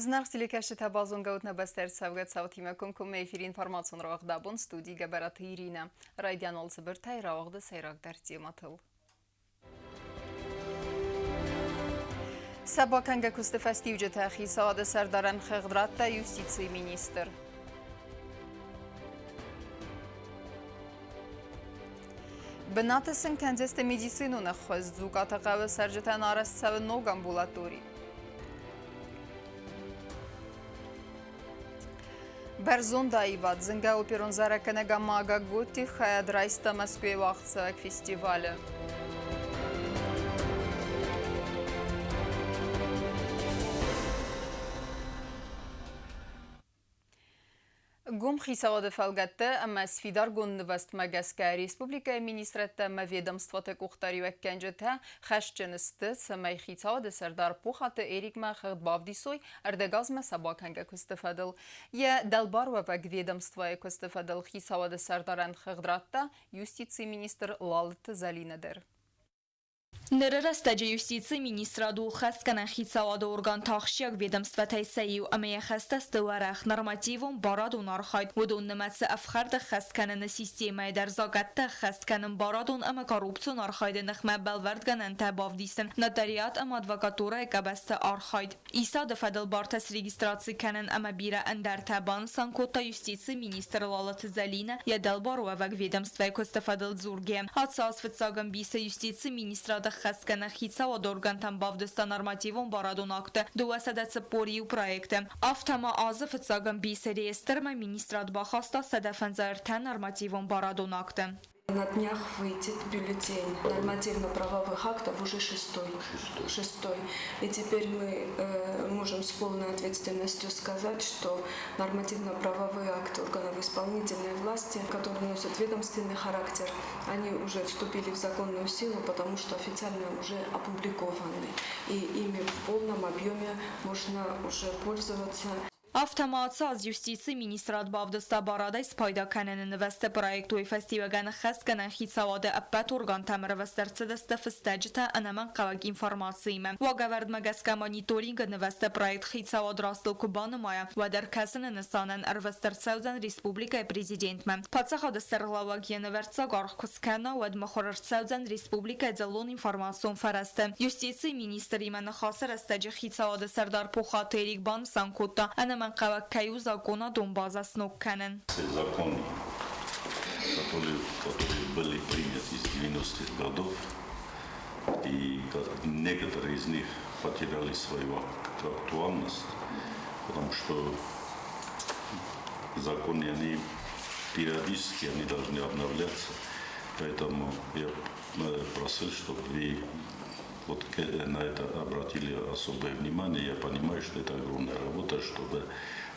Зынаргъ телекӕсджытӕ, базонгӕ ут нӕ бӕстӕ ӕрцӕугӕ цаутимӕ комкоммӕ эфиры информацион рауагъд абон студийы Гӕбӕраты Иринӕ. Райдиан уал цыбыртӕй рауагъды сӕйрагдӕр темӕтыл. Сӕ бакӕнгӕ куысты фӕстиуджытӕ хицауады сӕрдарӕн хыгъд радта юстицийы министр. Бынаты сын кӕндзысты медицинон ӕххуыс. Дзукъаты хъӕуы цӕрджытӕн арӕзт цӕуы ног амбулатори. Бӕрзонд аивад, зынгӕ оперон зарӕггӕнӕг Амага Готти хайад райста Мӕскуыйы уагъдцӕуӕг фестивалы. Гом хицауады фӕлгӕтты ӕмӕ сфидаргонд нывӕзтмӕ гӕсгӕ республикӕйы министрӕдтӕ ӕмӕ ведомствоты къухдариуӕггӕнджытӕ хӕсджын сты, цӕмӕй хицауады сӕрдар Пухаты Эрикмӕ хыгъд бавдисой ӕрдӕгазмӕ сӕ бакӕнгӕ куысты фӕдыл. Йӕ дӕлбаруӕвӕг ведомствойы куысты фӕдыл хицауады сӕрдарӕн хыгъд радта юстицийы министр Лалыты Зӕлинӕ дӕр. Ныры рӕстӕджы юстицийы министрад у хӕсгӕнӕн хицауады органты ахсджиаг ведомствӕтӕй сӕ иу ӕмӕ йӕ хӕстӕ сты уӕрӕх нормативон барадон архайд, уыдон нымӕцы ӕфхӕрд ӕххӕст кӕныны системӕйы дӕр закъӕттӕ ӕххӕст кӕнын барадон ӕмӕ коррупцион архайды ныхмӕ бӕлвырдгӕнӕнтӕ бавдисын, нотариат ӕмӕ адвокатурӕйы къабӕзты архайд. Исады фӕдыл бартӕ срегистраци кӕнын ӕмӕ бирӕ ӕндӕртӕ, банысан кодта юстицийы министр Лалыты Зӕлинӕ йӕ дӕлбаруӕвӕг ведомствӕйы куысты фӕдыл дзургӕ. Ацы аз фыццаг ӕмбисы юстицийы министрады ӕххӕстгӕнӕг хицауады органтӕм бавдыста нормативон барадон акты 241 проекты. Афтӕ ма азы фыццаг ӕмбисы реестрмӕ министрад бахаста 153 нормативон барадон акты. На днях выйдет бюллетень нормативно-правовых актов уже шестой. Шестой. И теперь мы можем с полной ответственностью сказать, что нормативно-правовые акты органов исполнительной власти, которые носят ведомственный характер, они уже вступили в законную силу, потому что официально уже опубликованы. И ими в полном объеме можно уже пользоваться. Афтӕ ма ацы аз юстицийы министрад бавдыста барадӕй спайда кӕныны нывӕзты проект, уый фӕстиуӕгӕн ӕххӕстгӕнӕн хицауады ӕппӕт органтӕм ӕрвыст ӕрцыдысты фыстӕджытӕ ӕнӕмӕнгхъӕуӕг информациимӕ. Уагӕвӕрдмӕ гӕсгӕ мониторингы нывӕзты проект хицауад растыл куы банымайа, уӕд ӕркӕсыны нысанӕн ӕрвыст ӕрцӕудзӕн республикӕйы президентмӕ. Паддзахады сӕргълӕууӕг йе нывӕрццаг аргъ куы скӕна, уӕд мыхуыр ӕрцӕудзӕн республикӕйы дзыллон информацион фӕрӕзты. Юстицийы министримӕ ныхасы рӕстӕджы хицауады сӕрдар Пухаты Эрик банысан кодта, ӕнӕмӕнгхъӕуӕг кӕй у законадон базӕ сног кӕнын. Все законы, которые были приняты с 90-х годов, и некоторые из них потеряли свою актуальность, потому что законы, они периодически они должны обновляться. Поэтому я просил, чтобы вы вот на это обратили особое внимание. Я понимаю, что это огромная работа, чтобы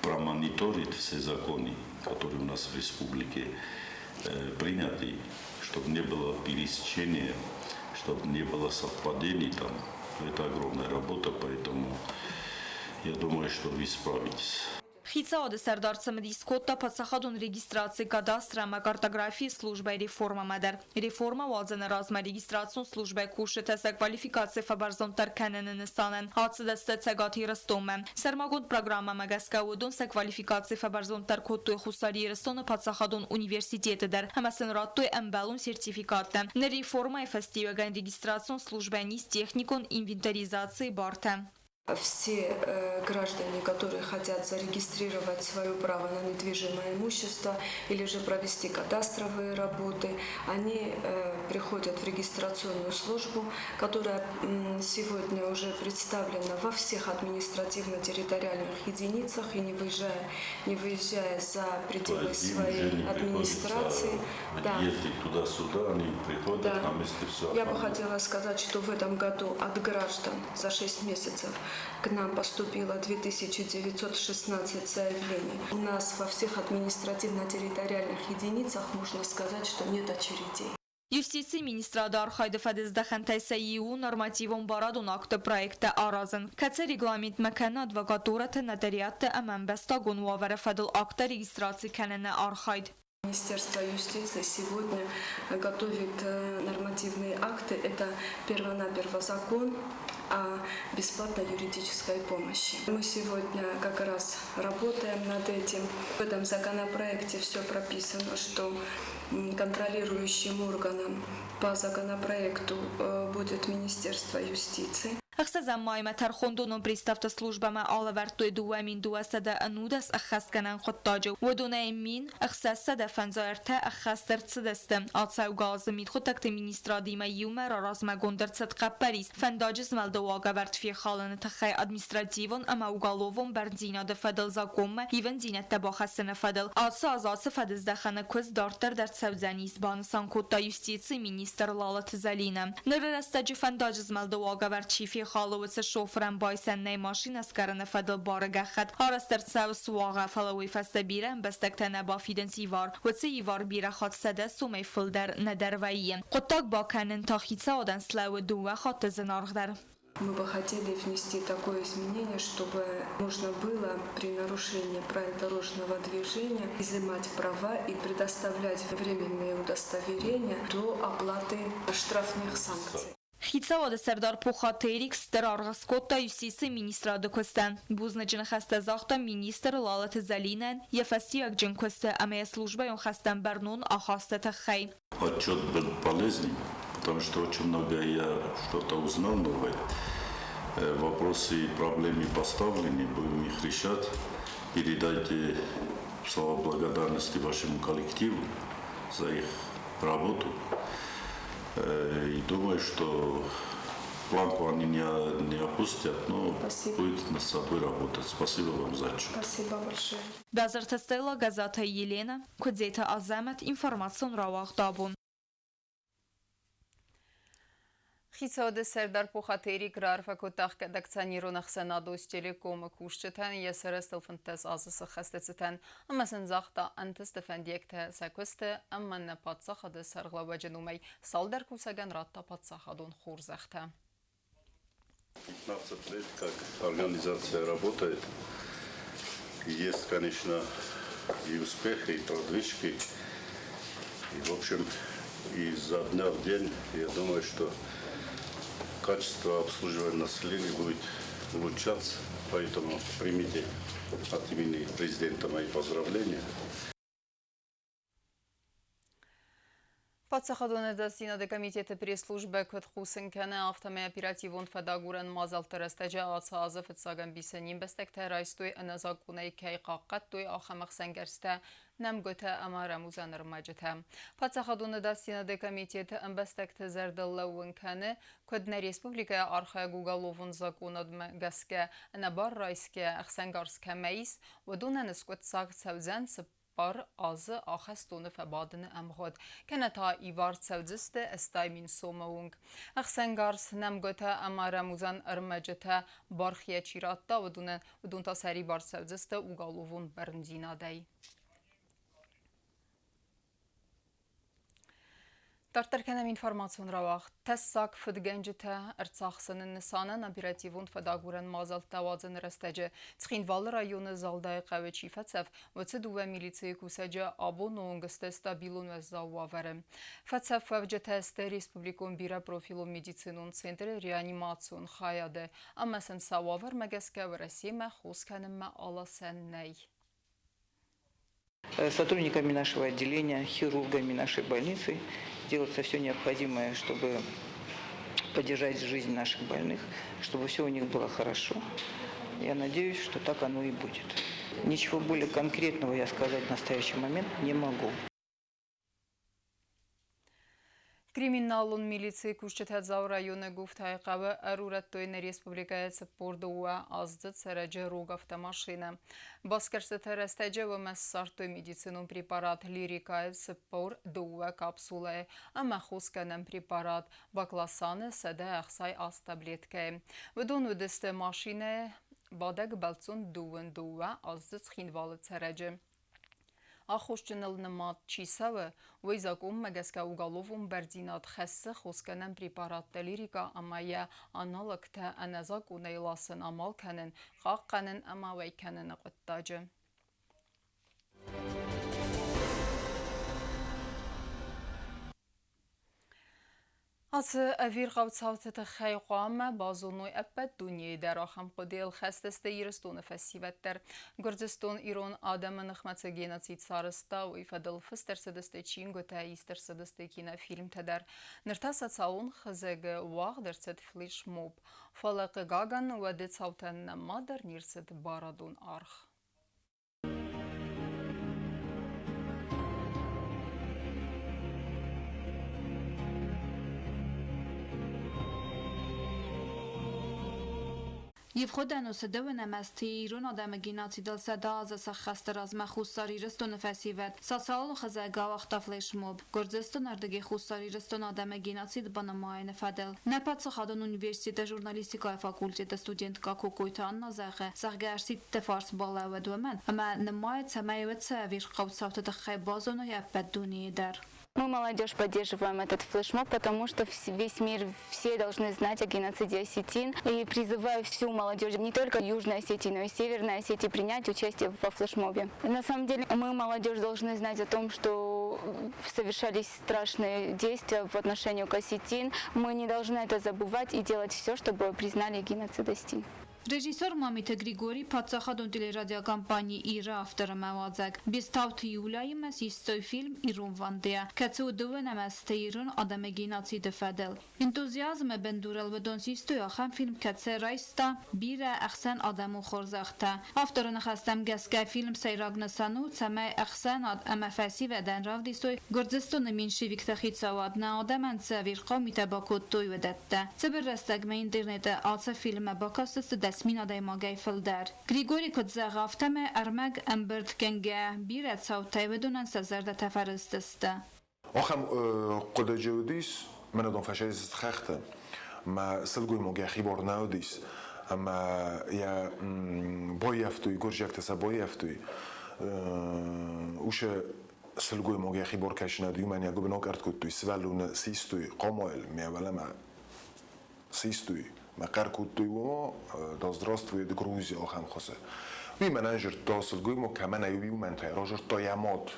промониторить все законы, которые у нас в республике приняты, чтобы не было пересечения, чтобы не было совпадений там. Это огромная работа, поэтому я думаю, что вы справитесь. Хицауады сӕрдар цымыдис кодта паддзахадон регистраци кадастры ӕмӕ картографийы службӕйы реформӕмӕ дӕр. Реформӕ уадзыны размӕ регистрацион службӕйы кусджытӕ сӕ квалификаци фӕбӕрзонддӕр кӕныны нысанӕн ацыдысты Цӕгат Ирыстонмӕ. Сӕрмагонд программӕмӕ гӕсгӕ уыдон сӕ квалификаци фӕбӕрзонддӕр кодтой Хуссар Ирыстоны паддзахадон университеты дӕр ӕмӕ сын радтой ӕмбӕлон сертификаттӕ. Ныр реформӕйы фӕстиуӕгӕн регистрацион службӕйӕн ис техникон инвентаризацийы бартӕ. Все граждане, которые хотят зарегистрировать свое право на недвижимое имущество или же провести кадастровые работы, они приходят в регистрационную службу, которая сегодня уже представлена во всех административно-территориальных единицах и не выезжая за пределы своей администрации. Да. Ездить туда-сюда, они приходят, да. на месте все. Я бы хотела сказать, что в этом году от граждан за 6 месяцев к нам поступило 2916 заявлений. У нас во всех административно-территориальных единицах можно сказать, что нет очередей. Юстицийы министрады архайды фӕдыздӕхӕнтӕй сӕ иу нормативон барадон акты проекттӕ аразын, кӕцы регламентмӕ кӕны адвокатурӕты, нотариатты ӕмӕ ӕмбӕстагон уавӕры фӕдыл акттӕ регистраци кӕныны архайд. Министерство юстиции сегодня готовит нормативные акты. Это первонаперво закон. о бесплатной юридической помощи. Мы сегодня как раз работаем над этим. В этом законопроекте все прописано, что контролирующим органом по законопроекту будет Министерство юстиции. 6 маймӕ тӕрхондонон приставты службӕмӕ алӕвӕрдтой 2219 ӕххӕстгӕнӕн хъуыддаджы. Уыдонӕй 1653 ӕххӕст ӕрцыдысты. Ацӕугӕ азы мидхъуыддӕгты министрадимӕ иумӕ раразмӕгонд ӕрцыд хъӕппӕрис фӕндаджы змӕлды уагӕвӕрд фехалыны тыххӕй административон ӕмӕ уголовон бӕрндзинады фӕдыл закъонмӕ ивындзинӕдтӕ бахӕссыны фӕдыл. Ацы аз ацы фӕдыздӕхӕны куыст дарддӕр дӕр цӕудзӕнис, банысан кодта юстицийы министр Лалыты Зӕлинӕ. Ныры рӕстӕджы фӕндаджы змӕлды уагӕвӕрд чи фехалы, уыцы шофырӕн байсӕн нӕй машинӕ скъӕрыны фӕдыл бары гӕххӕтт. Арӕзт ӕрцӕуы суагъӕ, фӕлӕ уый фӕстӕ бирӕ ӕмбӕстӕгтӕ нӕ бафидынц ивар. Уыцы ивар бирӕ хатт 100 сомӕй фылдӕр нӕдӕр вӕййы. Хъуыддаг бакӕнын та хицауадӕн слӕууы дыууӕ хатты зынаргъдӕр. Мы бы хотели внести такое изменение, чтобы можно было при нарушении правил дорожного движения изымать права и предоставлять временные удостоверения до оплаты штрафных санкций. Хицауады сӕрдар Пухаты Эрик стыр аргъ скодта юстицийы министрады куыстӕн. Бузныджы ныхӕстӕ загъта министр Лалыты Зӕлинӕн йӕ фӕстиуӕгджын куысты ӕмӕ йӕ службӕйон хӕстӕм бӕрнон ахасты тыххӕй. Отчет был полезный, потому что очень много я что-то узнал новое. Вопросы и проблемы поставлены, будем их решать. Передайте слова благодарности вашему коллективу за их работу. И думаю, что планку они не опустят, но Спасибо. будет над собой работать. Спасибо вам за отчет. Спасибо большое. Базырты Стелла, Газата Елена, Куыдзеты Азӕмӕт, информацион рауагъд «Абон». Хицауады сӕрдар Пухаты Эрик раарфӕ кодта ӕхгӕд акционерон ӕхсӕнад «Остелеком»-ы кусджытӕн йӕ сарӕзтыл 15 азы сыххӕсты цытӕн ӕмӕ сын загъта ӕнтысты фӕндиӕгтӕ сӕ куысты ӕмӕ нӕ паддзахады сӕргълӕууӕджы номӕй цалдӕр кусӕгӕн радта паддзахадон хорзӕхтӕ. 15 лет, как организация работает, есть, конечно, и успехи, и продвижки. И, в общем, изо дня в день, я думаю, что качество обслуживания населения будет улучшаться. Поэтому примите от имени президента мои поздравления. Паддзахадон ӕдасдзинады комитеты пресс-службӕ куыд хъусын кӕны, афтӕмӕй оперативон фӕдагурӕн мадзӕлтты рӕстӕджы ацы азы фыццаг ӕмбисы не мбӕстӕгтӕ райстой ӕнӕзакъонӕй кӕй хъахъхъӕдтой, ахӕм ӕхсӕнгӕрзтӕ, нӕмгуытӕ ӕмӕ рӕмудзӕн ӕрмӕджытӕ. Паддзахадон ӕдасдзинады комитеты ӕмбӕстӕгты зӕрдыл лӕууын кӕны, куыд нӕ республикӕйы архайӕг уголовон закъонадмӕ гӕсгӕ ӕнӕбар райсгӕ ӕхсӕнгарз кӕмӕ ис, уыдонӕн скъуыддзаг цӕудзӕн 4 азы ахӕстоны фӕбадыны ӕмгъуыд, кӕнӕ та ивар цӕудзысты 80 000 сомы онг. Ӕхсӕнгарз, нӕмгуытӕ ӕмӕ рӕмудзӕн ӕрмӕджытӕ бархийӕ чи радта, уыдон та сӕрибар цӕудзысты уголовон бӕрндзинадӕй. Дарддӕр кӕнӕм информацион рауагъд. Тӕссаг фыдгӕнджытӕ ӕрцахсыны нысанӕн оперативон фӕдагурӕн мадзӕлттӕ уадзыны рӕстӕджы Цхинвалы районы Залдайы хъӕуы чи фӕцӕф, уыцы дыууӕ милицийы кусӕджы абоны онг сты стабилон уӕззау уавӕры. Фӕцӕфуӕвджытӕ сты республикон бирӕпрофилон медицинон центры реанимацион хайады ӕмӕ сын сӕ уавӕрмӕ гӕсгӕ Уӕрӕсемӕ хос кӕнынмӕ аласӕн нӕй. Сотрудниками нашего отделения, хирургами нашей больницы делается все необходимое, чтобы поддержать жизнь наших больных, чтобы все у них было хорошо. Я надеюсь, что так оно и будет. Ничего более конкретного я сказать в настоящий момент не могу. Криминалон милицийы кусджытӕ Дзауы районы Гуфтайы хъӕуы ӕрурӕдтой нӕ республикӕйы 42-аздзыд цӕрӕджы рог автомашинӕ. Басгӕрстыты рӕстӕджы уымӕ ссардтой медицинон препарат Лирикайы 42 капсулӕйы ӕмӕ хосгӕнӕн препарат Бакласаны 168 таблеткӕйы. Уыдон уыдысты машинӕйы бадӕг бӕлццон 22-аздзыд Цхинвалы цӕрӕджы. Аххосджыныл нымад чи цӕуы, уый закъонмӕ гӕсгӕ уголовон бӕрндзинад хӕссы хосгӕнӕн препараттӕ Лирика ӕмӕ йӕ аналогтӕ ӕнӕзакъонӕй ласын, амал кӕнын, хъахъхъӕнын ӕмӕ уӕй кӕныны хъуыддаджы. Ацы ӕвирхъау цауты тыххӕй хъуамӕ базоной ӕппӕт дунейы дӕр, ахӕм хъуыдыйыл хӕст сты Ирыстоны фӕсивӕд дӕр. Гуырдзыстон ирон адӕмы ныхмӕ цы геноцид сарӕзта, уый фӕдыл фыст ӕрцыдысты чингуытӕ, ист ӕрцыдысты кинофильмтӕ дӕр. Ныр та социалон хызӕгы уагъд ӕрцыд флешмоб. Фӕлӕ, хъыгагӕн, уӕды цаутӕн нӕма дӕр не рцыд барадон аргъ. Ивгъуыд ӕнусы дыууынӕм азты ирон адӕмы геноцидыл 100 азы сӕххӕсты размӕ Хуссар Ирыстоны фӕсивӕд социалон хызӕг ауагъта флешмоб Гуырдзыстоны ӕрдыгӕй Хуссар Ирыстоны адӕмы геноцид банымайыны фӕдыл. Нӕ паддзахадон университеты журналистикӕйы факультеты студенткӕ Кокойты Анна зӕгъы, зӕгъгӕ, ӕрсидты фарс балӕууӕд уымӕн, ӕмӕ нымайы, цӕмӕй уӕд сӕ ӕвирхъау цауты тыххӕй базоной ӕппӕт дунейы дӕр. Мы, молодежь, поддерживаем этот флешмоб, потому что весь мир, все должны знать о геноциде осетин. И призываю всю молодежь, не только Южной Осетии, но и Северной Осетии, принять участие во флешмобе. На самом деле, мы, молодежь, должны знать о том, что совершались страшные действия в отношении к осетин. Мы не должны это забывать и делать все, чтобы признали геноцид осетин. Режиссер Мамиты Григорий паддзахадон телерадиокомпани Ир-ы автор ӕмӕ уадзӕг Бестауты Юляимӕ систой фильм Ирон Вандея, кӕцы у дыууынӕм азты ирон адӕмы геноциды фӕдыл. Энтузиазмы бындурыл уыдон систой ахӕм фильм, кӕцы райста бирӕ ӕхсӕнадӕмон хорзӕхтӕ. Авторы ныхӕстӕм гӕсгӕ фильм сӕйраг нысан у, цӕмӕй ӕхсӕнад ӕмӕ фӕсивӕдӕн равдисой Гуырдзыстоны меньшевикты хицауад нӕ адӕмӕн цы ӕвирхъау митӕ бакодтой, уыдӕттӕ. Цыбыр рӕстӕгмӕ интернеты ацы фильммӕ бакастысты 10 000 адӕймагӕй фылдӕр. Григорий куыд зӕгъы, афтӕмӕй ӕрмӕг ӕмбырдгӕнгӕ бирӕ цаутӕй уыдонӕн сӕ зӕрдӕтӕ фӕрыстысты. Ахӕм хъуыдыджы уыдис, мӕнӕ дон фӕсайдзыд хӕхты, мӕ сылгоймаг йӕхи бар нӕ уыдис, ӕмӕ йӕ баййӕфтой, гуырдзиӕгтӕ сӕ баййӕфтой. Уыцы сылгоймаг йӕхи бар кӕсынад уымӕн йӕ гуыбын акъӕртт кодтой, сывӕллоны систой хъамайыл, мӕ уӕлӕмӕ систой, мӕ хъӕр кодтой уымӕ, да здравствует Грузия ахӕм хуызы. Уый мӕнӕн зырдта сылгоймаг, кӕмӕн ӕй уый уымӕн та разырдта йӕ мад.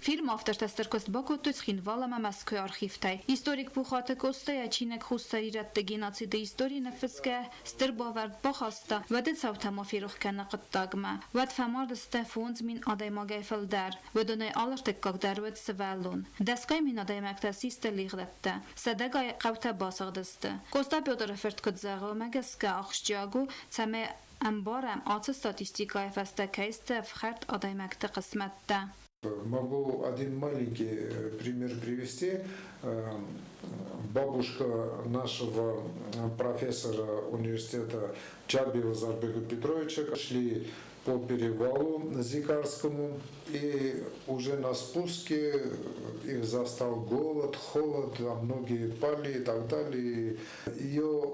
Фильмы автортӕ стыр куыст бакодтой Цхинвал ӕмӕ Мӕскуыйы архивтӕй. Историк Пухаты Къоста йӕ чиныг Хуссар ирӕтты геноциды истори ныффысгӕ стыр бавӕрд бахаста, уӕды цаутӕ ма ферох кӕны хъуыддагмӕ. Уӕд фӕмард сты 5000 адӕймагӕй фылдӕр. Уыдонӕй алы ӕртыккаг дӕр уыд сывӕллон. Дӕсгай мин адӕймӕгтӕ систы лигъдӕттӕ. Сӕдӕгай хъӕутӕ басыгъдысты. Къоста Петры фырт куыд зӕгъы, уымӕ гӕсгӕ ахсджиаг у, цӕмӕй ӕмбарӕм, ацы статистикӕйы фӕстӕ кӕй сты ӕфхӕрд адӕймӕгты хъысмӕттӕ. Могу один маленький пример привести. Бабушка нашего профессора университета Чабиева Зарбега Петровича шли по перевалу Зикарскому, и уже на спуске их застал голод, холод, а многие пали и так далее. Ее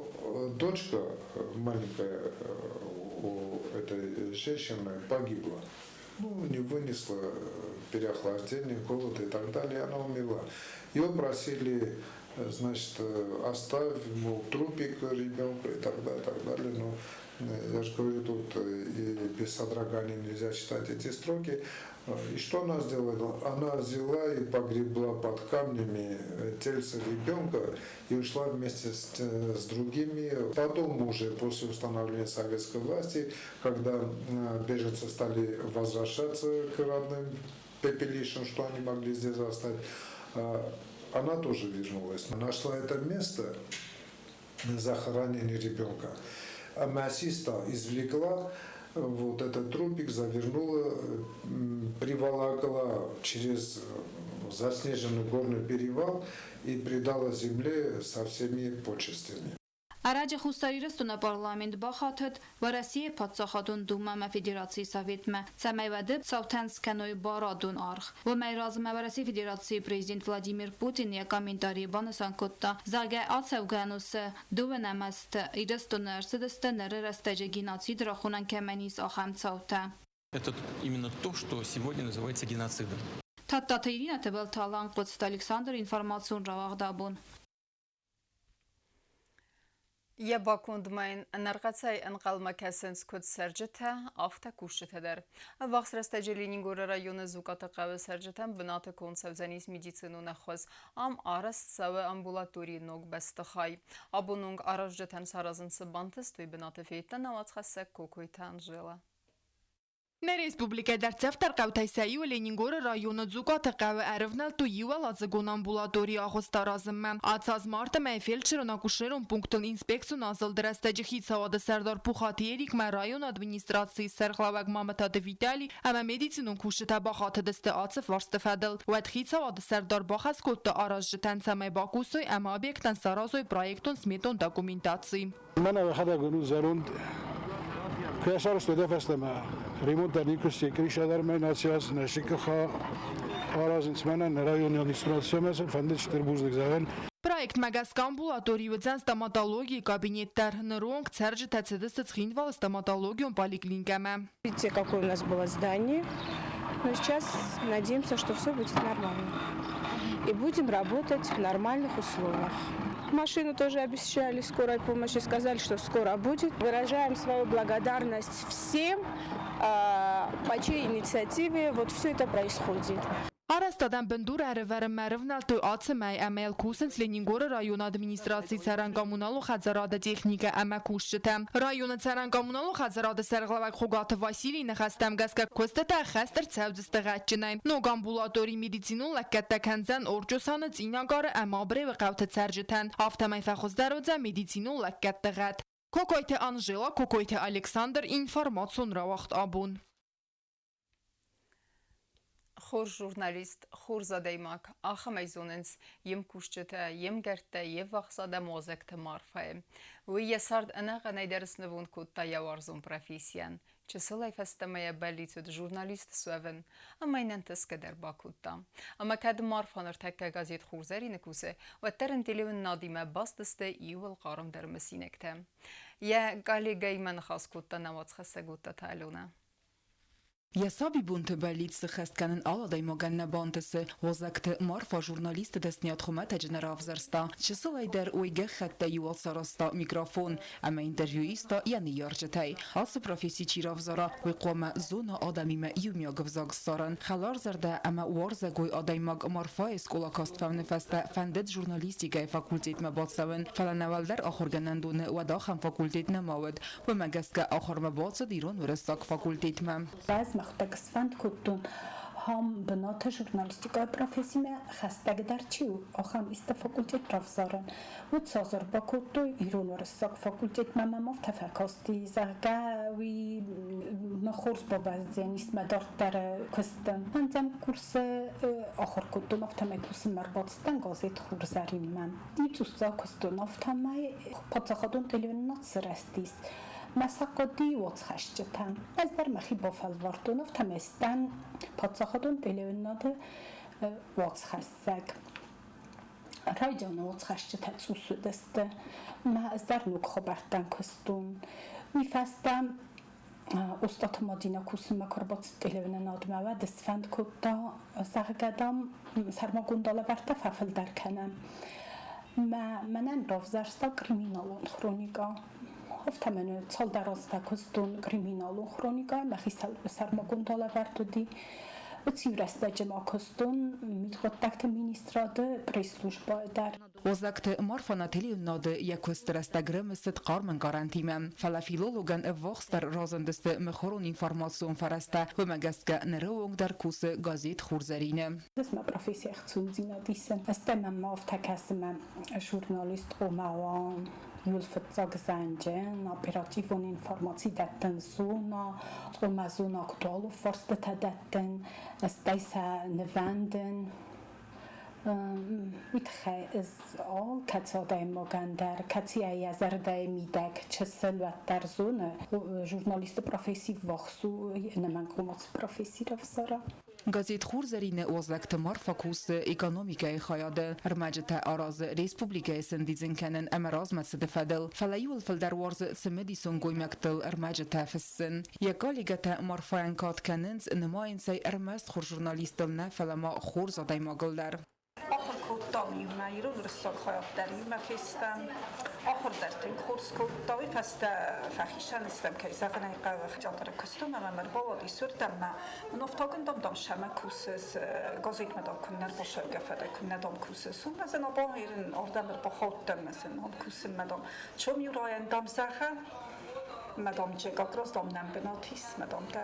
дочка маленькая у этой женщины погибла. Ну, не вынесла переохлаждение, голод и так далее, она умерла. Ее просили, значит, оставь, мол, трупик ребенка и так далее, и так далее. Но я же говорю, тут и без содрогания нельзя читать эти строки. И что она сделала? Она взяла и погребла под камнями тельце ребенка и ушла вместе с другими. Потом уже, после установления советской власти, когда беженцы стали возвращаться к родным пепелищам, что они могли здесь застать, она тоже вернулась. Нашла это место захоронения ребенка. Мясиста извлекла вот этот трупик, завернула, приволокла через заснеженный горный перевал и предала земле со всеми почестями. Ӕрӕджы Хуссар Ирыстоны парламент бахатыд Уӕрӕсейы Паддзахадон Думӕмӕ Федерацийы Советмӕ, цӕмӕй уӕды цаутӕн скӕной барадон аргъ. Уымӕй размӕ Уӕрӕсейы Федерацийы президент Владимир Путин йӕ комментарийы банысан кодта, зӕгъгӕ, ацӕугӕ ӕнусы дыууынӕм азты Ирыстоны ӕрцыдысты ныры рӕстӕджы геноцид рахонӕн кӕмӕн ис, ахӕм цаутӕ. Это именно то, что сегодня называется геноцидом. Тадтаты Иринӕ, Тыбылты Алан, Хъоцыты Александр, информацион рауагъд абон. Йӕ бакондмӕ йын ӕнӕрхъӕцӕй ӕнхъӕлмӕ кӕсынц куыд цӕрджытӕ, афтӕ кусджытӕ дӕр. Ӕввахс рӕстӕджы Ленингоры районы Зукаты хъӕуы цӕрджытӕн бынаты конд цӕудзӕнис медицинон ӕххуыс. Ам арӕзт цӕуы амбулаторийы ног бӕстыхай. Абон онг аразджытӕн саразын цы бантыст, уый бынаты федта нӕ уацхӕссӕг Кокойты Анжела. Нӕ республикӕ дӕрддзӕфдӕр хъӕутӕй сӕ иу Ленингоры районы Дзукъаты хъӕуы ӕрывнӕлдтой иуӕладзыгон амбулаторийы агъуыст аразынмӕ. Ацы аз марты мӕйы фельдшерон-акушерон пунктыл инспекцион азылды рӕстӕджы хицауады сӕрдар Пухаты Эрикмӕ районы администрацийы сӕргълӕууӕг Мамытаты Витали ӕмӕ медицинон кусджытӕ бахатыдысты ацы фарсты фӕдыл. Уӕд хицауады сӕрдар бахӕс кодта аразджытӕн, цӕмӕй бакусой ӕмӕ объектӕн саразой проектон-сметон документаци. Мӕнӕ уӕхӕдӕг уынут зӕронд куы сарӕзтой дӕ фӕстӕмӕ ремонт дӕр никуы сси, крыша дӕр мӕ нӕ сиас, нӕ сикъыха аразынц мӕнӕн нӕ районы администрацийӕ сын фӕнды стыр бузныг зӕгъын. Проектмӕ гӕсгӕ амбулаторийы уыдзӕн стоматологийы кабинет дӕр. Ныронг цӕрджытӕ цыдысты Цхинвалы стоматологион поликлиникӕмӕ. Видите, какое у нас было здание. Но сейчас надеемся, что все будет нормально. И будем работать в нормальных условиях. Машину тоже обещали скорой помощи, сказали, что скоро будет. Выражаем свою благодарность всем, по чьей инициативе вот все это происходит. Арӕзтадӕн бындур ӕрӕвӕрынмӕ ӕрывнӕлдтой ацы мӕй ӕмӕ йыл кусынц Ленингоры районы администрацийы цӕрӕн-коммуналон хӕдзарады техникӕ ӕмӕ кусджытӕ. Районы цӕрӕн-коммуналон хӕдзарады сӕргълӕууӕг Хуыгаты Василийы ныхӕстӕм гӕсгӕ куыстытӕ ӕххӕст ӕрцӕудзысты гъӕдджынӕй. Ног амбулатори медицинон лӕггӕдтӕ кӕндзӕн Орчъосаны, Цъинагары ӕмӕ Абревы хъӕуты цӕрджытӕн. Афтӕмӕй фӕхуыздӕр уыдзӕн медицинон лӕггӕдты гъӕд. Кокойты Анжела, Кокойты Александр, информацион рауагъд абон. Хорз журналист, хорз адӕймаг, ахӕмӕй зонынц йе мкусджытӕ, йе мгӕрттӕ, йе ввахс адӕм Уазӕгты Марфӕйы. Уый йӕ цард ӕнӕхъӕнӕй дӕр снывонд кодта йӕ уарзон профессийӕн. Чысылӕй фӕстӕмӕ йӕ бӕллиц уыд журналист суӕвын, ӕмӕ йын ӕнтысгӕ дӕр бакодта. Ӕмӕ кӕд Марфа ныртӕккӕ газет Хурзӕрин-ы кусы, уӕддӕр ын телеуынынадимӕ баст сты иууыл хъармдӕр мысинӕгтӕ. Йӕ коллегӕимӕ ныхас кодта нӕ уацхӕссӕг Оттаты Аленӕ. Йӕ сабибонты бӕллиц сыххӕст кӕнын алы адӕймагӕн нӕ бантысы. Уазӕгты Марфа журналисты дӕсныйад хуымӕтӕджы нӕ равзӕрста. Чысылӕй дӕр уый гӕххӕттӕй иуыл сарӕзта микрофон ӕмӕ интервью иста йӕ ныййарджытӕй. Ацы професси чи равзара, уый хъуамӕ зона адӕмимӕ иумиаг ӕвзаг ссарын. Хӕларзӕрдӕ ӕмӕ уарзӕгой адӕймаг Марфайы скъола каст фӕуыны фӕстӕ фӕндыд журналистикӕйы факультетмӕ бацӕуын, фӕлӕ нӕ уӕлдӕр ахуыргӕнӕндоны уӕд ахӕм факультет нӕма уыд. Уымӕ гӕсгӕ ахуырмӕ бацыд ирон-уырыссаг факультетмӕ. Ӕз мӕхуыдӕг сфӕнд кодтон ахӕм бынаты журналистикӕйы профессимӕ хӕстӕгдӕр чи у, ахӕм исты факультет равзарын. Уыд Созыр бакодтой ирон-уырыссаг факультетмӕ мӕм афтӕ фӕкасти, зӕгъгӕ, уый мӕ хорз бабӕздзӕнис мӕ дарддӕры куысты. Фӕндзӕм курсы ахуыр кодтон, афтӕмӕй кусынмӕ ӕрбацыдтӕн газет Хурзӕрин-мӕ. Ицъусдзау куыстон, афтӕмӕй паддзахадон телеуынынад сырӕзтис. Мӕ сахъхъуыди уацхӕсджытӕ. Ӕз дӕр мӕхи бафӕлвӕрдтон, афтӕмӕй сдӕн паддзахадон телеуынынады уацхӕссӕг. Райдианы уацхӕсджытӕ цъус уыдысты. Мӕ ӕз дӕр ног хабӕрттӕн куыстон. Уый фӕстӕ Остъаты Мадинӕ кусынмӕ куы ӕрбацыд телеуынынадмӕ, уӕд сфӕнд кодта, зӕгъгӕ, дам, сӕрмагонд алӕвӕрдтӕ фӕфылдӕр кӕнӕм. Мӕ мӕнӕн равзӕрста криминалон хроникӕ. Афтӕ мӕнӕ цалдӕр азы фӕкуыстон криминалон хроникӕ, мӕхи сӕрмагонд алӕвӕрд уыди. Уыцы рӕстӕджы ма куыстон мидхъуыддӕгты министрады пресс-службӕйы дӕр. Озӕгты Марфа Нателиуннады йӕ куысты рӕстӕг рымысыд хъарм ӕнкъарӕнтимӕ. Фӕлӕ филологӕн ӕввахсдӕр разындысты мыхуырон информацион фӕрӕзтӕ, уымӕ гӕсгӕ ныры онг дӕр кусы газет Хурзӕрин-ы. Мӕ профессийы ӕхцондзинад исын. Стӕй мӕм афтӕ кӕсы мӕ журналист, ома иуыл фыццаг зӕнджын, оперативон информаци дӕттын зона, ома зона актуалон фарстытӕ дӕттын, стӕй сӕ нывӕндын. Уый тыххӕй ӕз алкӕцы адӕймагӕн дӕр, кӕцыйӕ йӕ зӕрдӕйы мидӕг чысыл уӕддӕр зоны, журналисты професси ввахс у, ӕнӕмӕнгхъомыс професси равзара. Газет Хурзӕрин-ы Уазӕгты Марфа кусы экономикӕйы хайады. Ӕрмӕджытӕ аразы республикӕйы сӕндидзын кӕнын ӕмӕ размӕцыды фӕдыл. Фӕлӕ иуыл фылдӕр уарзы цымыдисон гоймӕгтыл ӕрмӕджытӕ фыссын. Йӕ коллегӕтӕ Марфайӕн кад кӕнынц, нымайынц ӕй ӕрмӕст хорз журналистыл нӕ, фӕлӕ ма хорз адӕймагыл дӕр. Ахуыр кодтон. Дам иумӕ, ирон-уырыссаг хайад дӕр иумӕ фестӕм. Ахуыр дӕр тынг хорз кодта. Уый фӕстӕ фӕхицӕн стӕм, кӕй зӕгъын ӕй хъӕуы, театры куыстон ӕмӕ мӕ ӕрбауадис уырдӕм мӕ Мын дам, дам, сӕмӕ кусыс, газетмӕ дам куыннӕ ӕрбацӕугӕ фӕдӕ, куыннӕ дам кусыс. Уым мӕ абон ирын ардӕм ӕрбахаудтӕн, мӕ сын ам кусынмӕ дам. Чом Юрайӕн дам зӕгъӕ, мадам как раз дам нӕм бынат ис, мадам дӕ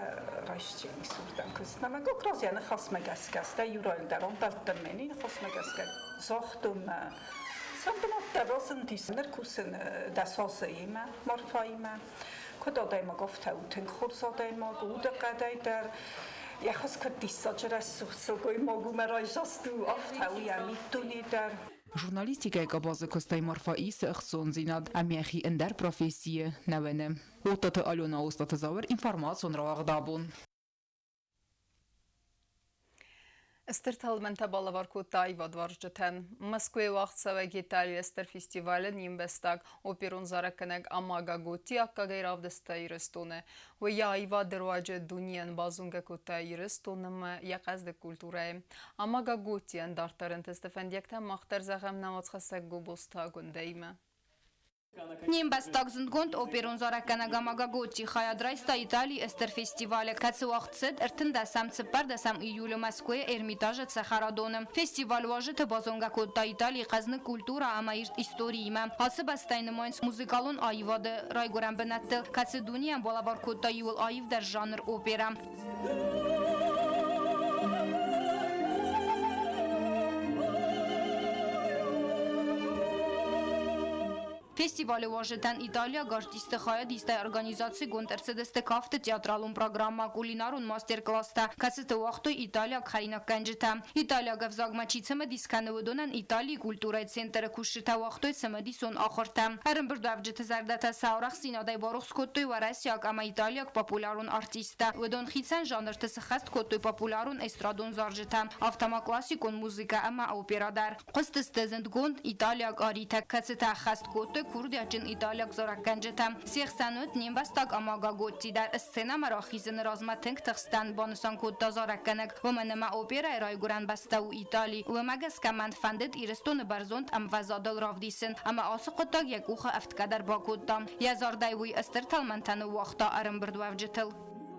райсджын ис уырдӕм куыстмӕ. Мӕ как раз йӕ ныхасмӕ гӕсгӕ, стӕй Юрайыл дӕр ӕмбӕлдтӕн мӕ ныхасмӕ гӕсгӕ загътон мӕ сӕм бынат дӕр разындис. Ныр кусын 10 азы Марфаимӕ. Куыд адӕймаг, афтӕ у тынг хорз адӕймаг, удыхъӕдӕй дӕр. Йӕ хуыз куыд диссаджы рӕсугъд сылгоймаг у, мӕ райдзаст у, афтӕ у йӕ миддуне дӕр. Журналистикӕйы къабазы куыстӕй Марфа исы ӕхцондзинад ӕмӕ йӕхи ӕндӕр профессийы нӕ уыны. Оттаты Алена, Остъаты Зауыр, информацион рауагъд абон. Стыр тӕлмӕнтӕ балӕвар кодта аивадуарзджытӕн. Мӕскуыйы уагъдцӕуӕг Италийы стыр фестивалы не мбӕстаг оперон зарӕггӕнӕг Амага Готти аккагӕй равдыста Ирыстоны. Уый йӕ аивады руаджы дунейӕн базонгӕ кодта Ирыстоны ӕмӕ йӕ хъӕздыг культурӕйы. Амага Готтийӕн дарддӕр ӕнтысты фӕндиӕгтӕ мах дӕр зӕгъӕм нӕ уацхӕссӕг Гобозты Агуындӕимӕ. Не мбӕстаг зындгонд оперон зарӕггӕнӕг Амага Готти хайад райста Италийы стыр фестивалы, кӕцы уагъд цыд 13-14 июлы Мӕскуыйы Эрмитажы цӕхӕрадоны. Фестиваль уазджыты базонгӕ кодта Италийы хъӕзныг культурӕ ӕмӕ ирд историимӕ. Ацы бӕстӕйы нымайынц музыкалон аивады райгуырӕн бынӕтты, кӕцы дунейӕн балӕвар кодта иууыл аивдӕр жанр оперӕ. Фестивалы уазджытӕн италиаг артистты хайадистӕй организацигонд ӕрцыдысты кафты театралон программӕ, кулинарон мастер-класстӕ, кӕцыты уагътой италиаг хӕринаггӕнджытӕ. Италиаг ӕвзагмӕ чи цымыдис кӕны, уыдонӕн Италийы культурӕйы центры кусджытӕ уагътой цымыдисон ахуыртӕ. Ӕрӕмбырдуӕвджыты зӕрдӕтӕ сӕ арӕхстдзинадӕй барухс кодтой уӕрӕсейаг ӕмӕ италиаг популярон артисттӕ. Уыдон хицӕн жанрты сыххӕст кодтой популярон эстрадон зарджытӕ, афтӕ ма классикон музыкӕ ӕмӕ опера дӕр. Хъуыстысты зындгонд италиаг аритӕ, кӕцытӕ ӕххӕст кодтой курдиатджын италиаг зарӕггӕнджытӕ. Се хсӕн уыд не мбӕстаг Амага Готти дӕр. Сценӕмӕ рахизыны размӕ тынг тыхстӕн, банысан кодта зарӕггӕнӕг. Уымӕн ӕмӕ оперӕйы райгуырӕн бӕстӕ у Итали. Уымӕ гӕсгӕ мӕн фӕндыд Ирыстоны бӕрзонд ӕмвӕзадыл равдисын, ӕмӕ ацы хъуыддаг йӕ къухы ӕфтгӕ дӕр бакодта. Йӕ зардӕй уый стыр тӕлмӕнтӕ ныууагъта ӕрӕмбырдуӕвджытыл.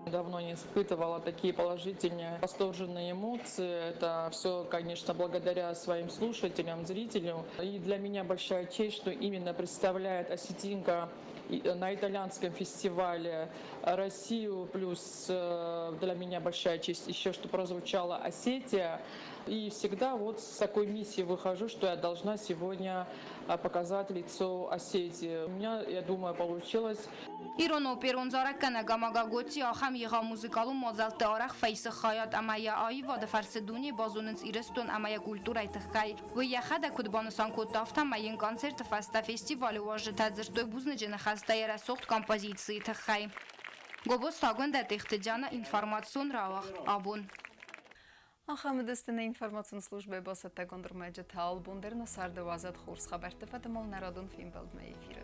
Давно не испытывала такие положительные, восторженные эмоции. Это все, конечно, благодаря своим слушателям, зрителям. И для меня большая честь, что именно представляет осетинка на итальянском фестивале Россию. Плюс для меня большая честь еще, что прозвучала Осетия. И всегда вот с такой миссией выхожу, что я должна сегодня показать лицо Осетии. У меня, я думаю, получилось. Ирон оперон зарӕггӕнӕг Амага Готти ахӕм егъау музыкалон мадзӕлтты арӕх фӕисы хайад ӕмӕ йӕ аивады фӕрцы дуне базонынц Ирыстон ӕмӕ йӕ культурӕйы тыххӕй. Уый йӕхӕдӕг куыд банысан кодта, афтӕмӕй йын концерты фӕстӕ фестивалы уазджытӕ дзырдтой бузныджы ныхӕстӕ йӕ рӕсугъд композицийы тыххӕй. Гобозты Агуындӕ Тъехты Диана, информацион рауагъд абон. Ахӕм уыдысты нӕ информацион службӕйы бацӕттӕгонд ӕрмӕджытӕ. Албон дӕр нӕ царды уадзӕд хорз хабӕртты фӕдыл нӕ радон фембӕлдмӕ эфиры.